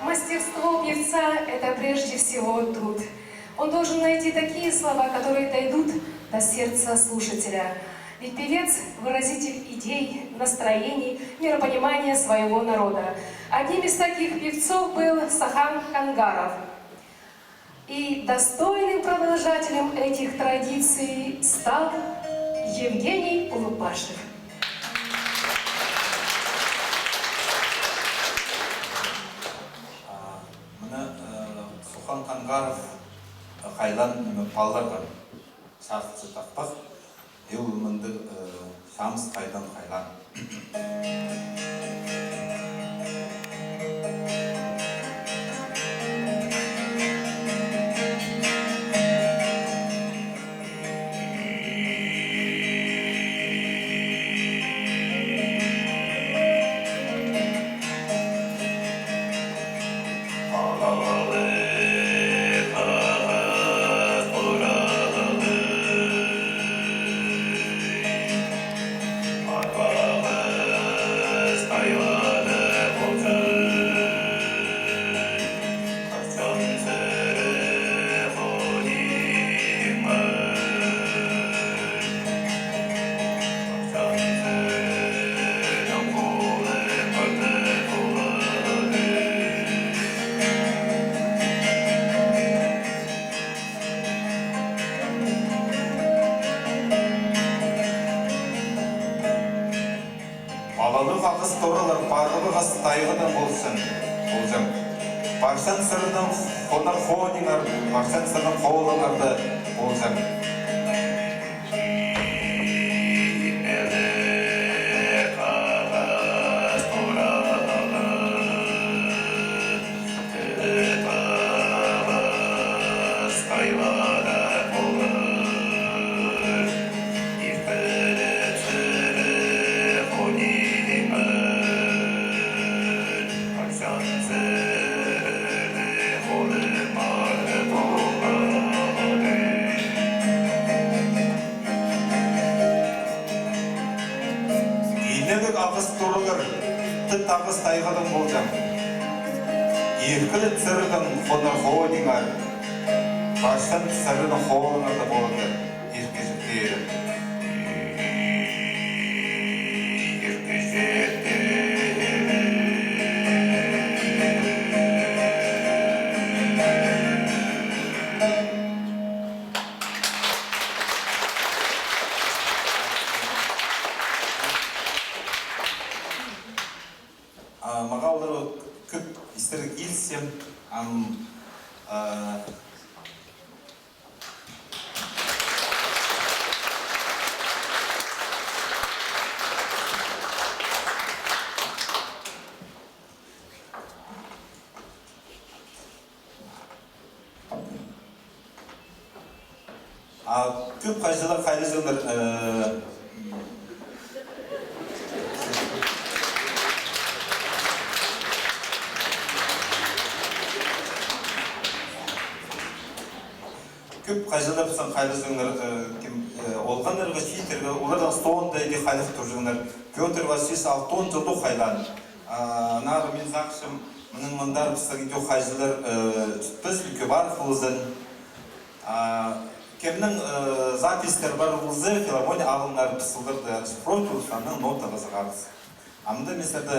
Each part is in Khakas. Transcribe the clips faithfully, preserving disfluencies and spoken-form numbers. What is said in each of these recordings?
Мастерство певца — это прежде всего труд. Он должен найти такие слова, которые дойдут до сердца слушателя. Ведь певец — выразитель идей, настроений, миропонимания своего народа. Одним из таких певцов был Сахан Кангаров. И достойным продолжателем этих традиций стал Евгений Улугбашев. А, мына, э, Сахан Кангаров, э, хайлаан, ниме, палаларға чарыхча тахпах. Ол мындағ, э, «Чамыс хайдаң хайлаан». Палалығ ағас торалар, парғалығ ағас тайғадаң ползын, ползын. Парсаң сырынаң хонар хоныңар, парсаң сырынаң холыңарда ползын. Инеліг ағас туралар, тыт ағас тайғадаң ползын. Иркілі сырынаң хонар хоныңар, парсаң сырынаң холыңарда полыңар, иркіҷектерім. Иркіҷектерім. А, мағаа олар кӧп истерге килісче, ам, а, А, кӧп хайҷылар, хайҷылар, э, кӧп хайҷылар, хайҷылар, э, кем, э, олғаннарға, чииттерге, оларның соонда иди хайлап турҷаңнар. Пётр Васильевич алтон чылда хайлаан. А, аннаңар мин сағынчам, мының мындар пістің иди хайҷылар, э, читпес, кӧп пар ползын. А, кемнің, э, записьтер пар полза, филармония алыңар, піс оларны расшифровать полза, анаң нотаға сығарарбыс. Амды мин сірерді,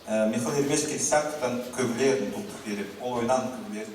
э, Михаил Еремеевич Кильчичаковтың кӧглерін толдыр пирем. Ол ойнаан кӧглерін.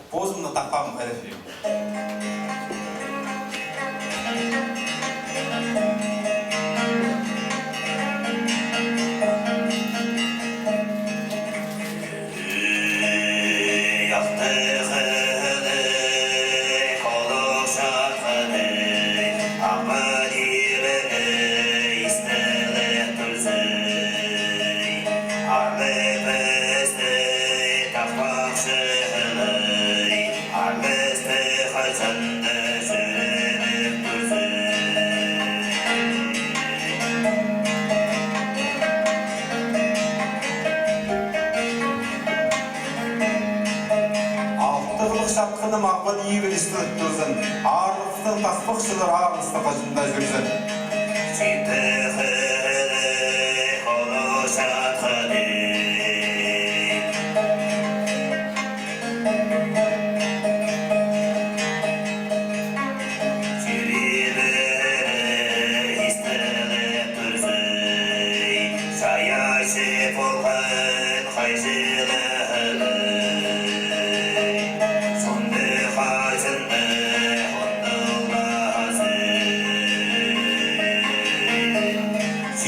Позымның тахпағым хайдағ. Алтығлығ чатхыным Ағбан ибіре истіліп турзын. Аарлығ тахпахчылар араласта хаҷан даа чӧрзін.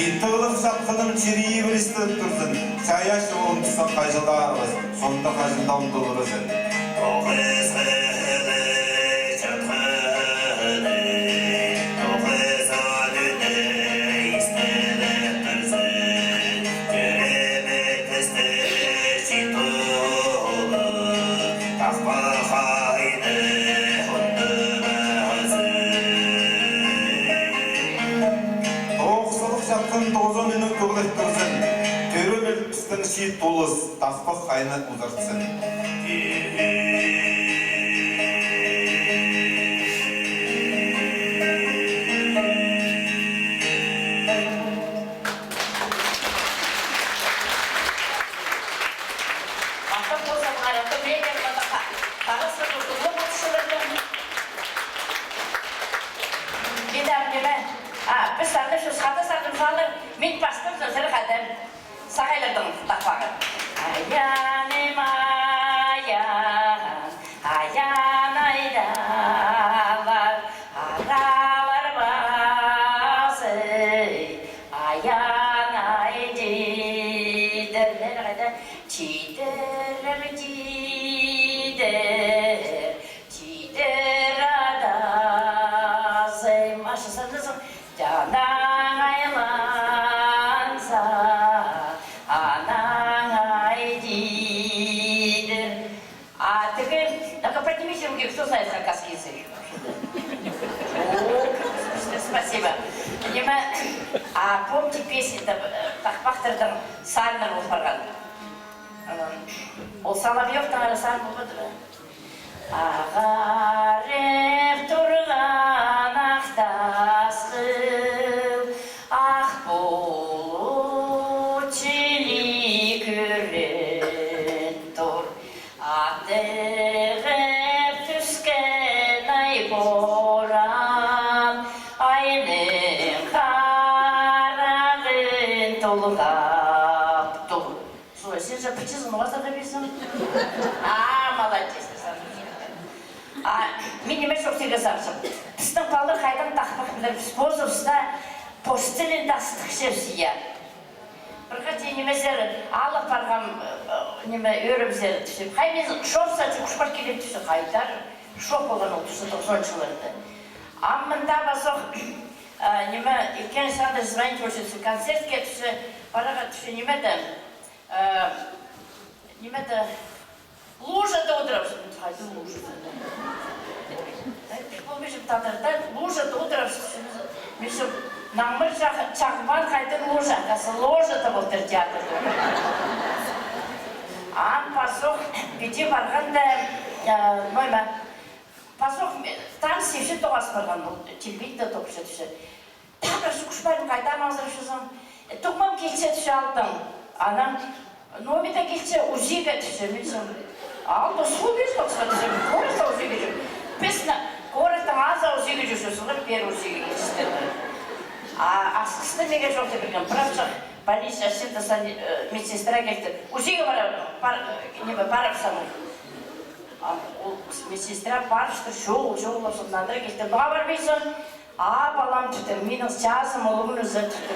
Читігліг чатхыным чир ибіре истіліп турзын. Чайаачы полған тустаң хайҷыларыбыс, соонда хайҷылдаң толдырзын. Тоғыс салып чатхан тоғызон ӱнің тӧглеп турзын. Тӧремел пістің чиит улус, тахпах хайны узартсын. Махтап ползын, Марат, премия, мында ха-, харасха туртуглы полчаларның. Піди ам ниме? А, піс аны чӧс хада сарнап салар, мин пастап, сірер хада. Сағайларның тахпағы. Аян, ай, аян, аян айдалар, аралар пазы, аян ай чидер. Мына хайда, чидер, чидер, чидер адазы. Маша, сарназың. Чанаң айланза, анаң ай чидер. А тігі, ну-ка, поднимите руки, кто знает хакасский язык? О, спасибо. Ниме, а помните песня-то, э, тахпахтарның сарыннар полып парған? М, ол Соловьёвтың ара сарын полбады ба? Ағарып турған ах тасхыл, ах пулут чіли кӧрін тур. Аттығып тӱскен ай поран айның харағын толғап тур. Слушай, сен же пічізін оғазарға пирзің. А, молодец, сен. А, мин ниме чоохтирға сағынчам. Пістің палалар хайдаң тахпах пілер, піс позыбыста постелин тастыхчабыс, я. Пір хати нимезер алып парғам, э, ниме, ӧӧремзер тіпче. Хай мин шорса чукшпар килем тіпче, хайдар. Шоқ полған ол тӱсте тоғызонынҷы чылларда. Ам мында пазох, э, ниме, іккенҷі санда звонить полча тіпче, концертке тіпче, парарға тіпче, ниме де, Э, ниме-де, лужада одырабыс. Хайди лужада? Э, піл полбинчам, тадарда лужада одырабыс. Мин че, наңмыр чағ-, чағбаан, хайди лужа, каса ложада полтыр театрда. Ам пазох піди парғанда, э, нойма, Пазох, ме-, танцы ипчі тоғас парған, ол телевидениеде тоғынча тіпче. Тағ пір чӱгӱріп парим, хайда маңзырапчазың? Э, туңмам килче тіпче алтаң. Анаң, номеда килче, УЗИ-ге тіпче, мин сағам. Алты су пир тоғысха тіпчем, городта УЗИ-ге чӧр. Піс на, городтың азы УЗИ-ге чӧрчебіс, олар пеер УЗИ-ге килчебіс. А Асхыста мағаа чоохтап пирген, прапчах больница, ассистент сани-, э, медсестра килтір. УЗИ-ге пара, пар-, э, ниме, парыбысхам. А ол медсестра парыбыстыр, чоғыл, чоғыл, лапсап, нандыра килтір. Ноға парбассың? А, палам, тіпче, минің чазым улуғ нооза, тіпче.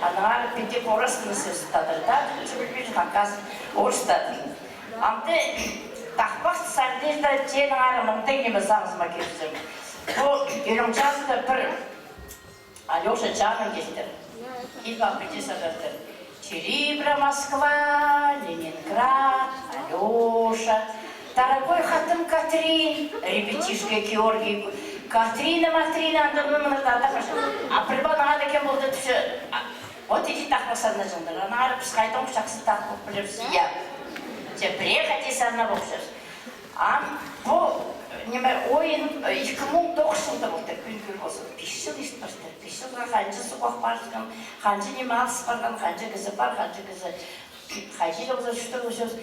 Аннаңар піди орыс тілін сӧс тадарда, тіпче, пілбинчем, хакас, орыс тадын. Амды тахпах сарнирда, че наңар мындағ ниме сағызыма кирібізем. Пу ӧӧнің чазында пір Алёша чааның килтір. Киліп ап, піди сарнатыр. Черебра, Москва, Ленинград, Алёша. Дорогой хатым Катрин, ребятишка Георгий, Катрина, Матрина, анда мына мына тада хаш. А пір пала анда кем полды тіпче. А, вот иди тахпах сарнаҷаңнар. Аннаңар піс хайдаң чахсы тахпах пілербіс. Я. Че пірее хати сарнап охчабыс. Ам пу, ниме, ойын, э, ікі муң тоғыс чылда полтыр, кӱн кӧр ползын. Пис чыл ирт партыр. Пис чылда ханҷа суғ ах парысхан, ханҷа ниме алыс парған, ханҷа кізі пар, ханҷа кізі хайди даа полза чуртап ӧсчебіс.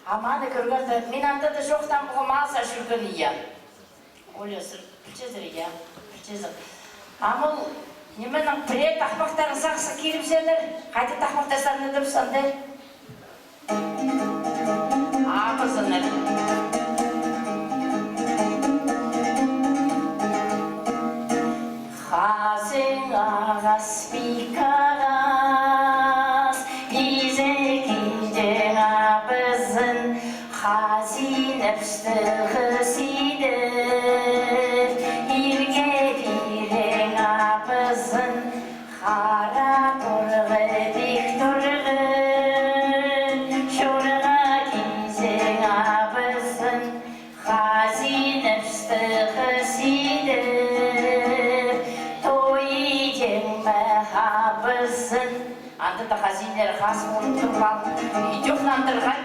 Ам аны кӧргенде, мин анда даа чоохтаан полғам, алза чӧрген, я. Оля, сірер пілчезер, я, пілчезер. Ам ол нименің пірее тахпахтарын сағысха кирібізелер, хайди тахпахтар сарнадыбыс анда. Абызыныр. Хазин ағас, пик ағас, изегейдең абызын, хазин ӧпсті хыс идер, ирге пирең абызын, хара торғы, пик торғы, чорға кизең абызын, хазин ӧпсті хыс идер, той идең ме абызын. Анда даа хазиннер хазы полып турған, идӧк нандырған.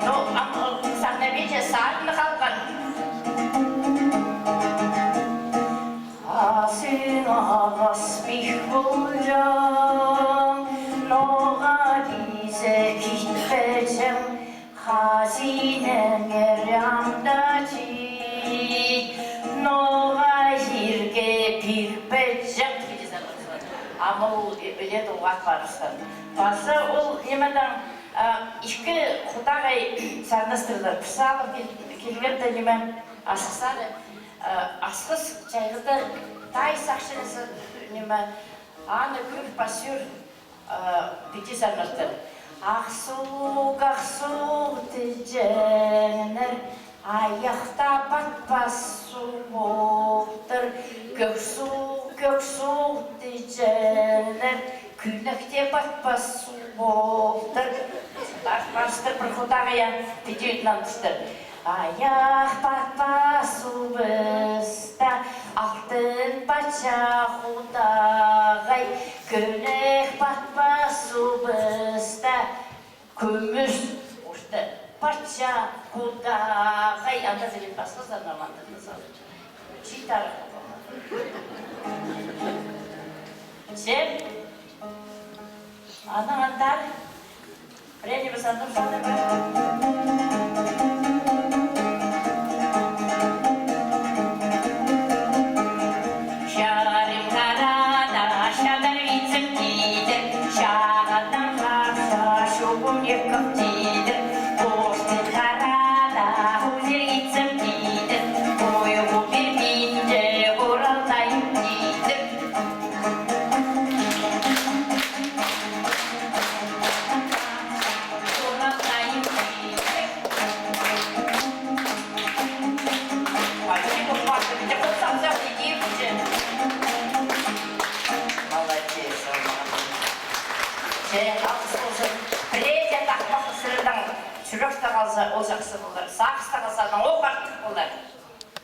Ну, ам, ы, сарнабинча, сарыны халған. Хазин ағас пик полҷаң, ноға кизек итпеҷең, хазиннер анда чит, ноға ирге пирбеҷең. Ам ол ӧле тоғат парыбысхан. Паза ол нимедең, а, ікі худағай сарнастырылар. Пір салым кил-, килгенде ниме, Асхыс аны, а, Асхыс чайғыда тай сахчанызы ниме, аны кӧр пазох, а, піди сарнатыр. Ах суғ, ах суғ тіҷеңнер, айахта патпас суғ полтыр, кӧк суғ, кӧк суғ тіҷеңнер, кӱнекте патпас суғ полтыр. Пар-, парыстыр пір худағай, я, піди ит нандыртыр. Айах патпас убыста, алтын патча худағай, кӱнек патпас убыста, кӱмӱс орта патча худағай. Анда сірер пасхазар намандырны салып. Читарых. Че, анаң андар. Пірее ниме сарнап салайым ба? Чарым харада чадыр итсем тидір, чағаттаң хапса чуғым иркіп тидір, постың харада хузир итсем тидір, тойғу пирбинче хуралтайым тидір. Молодец, молодец. Че, алғыс ползын. Пірее дее тахпах сірернің чӱректе халза, ол чахсы полар. Сағыста халза, анаң ох артых полар.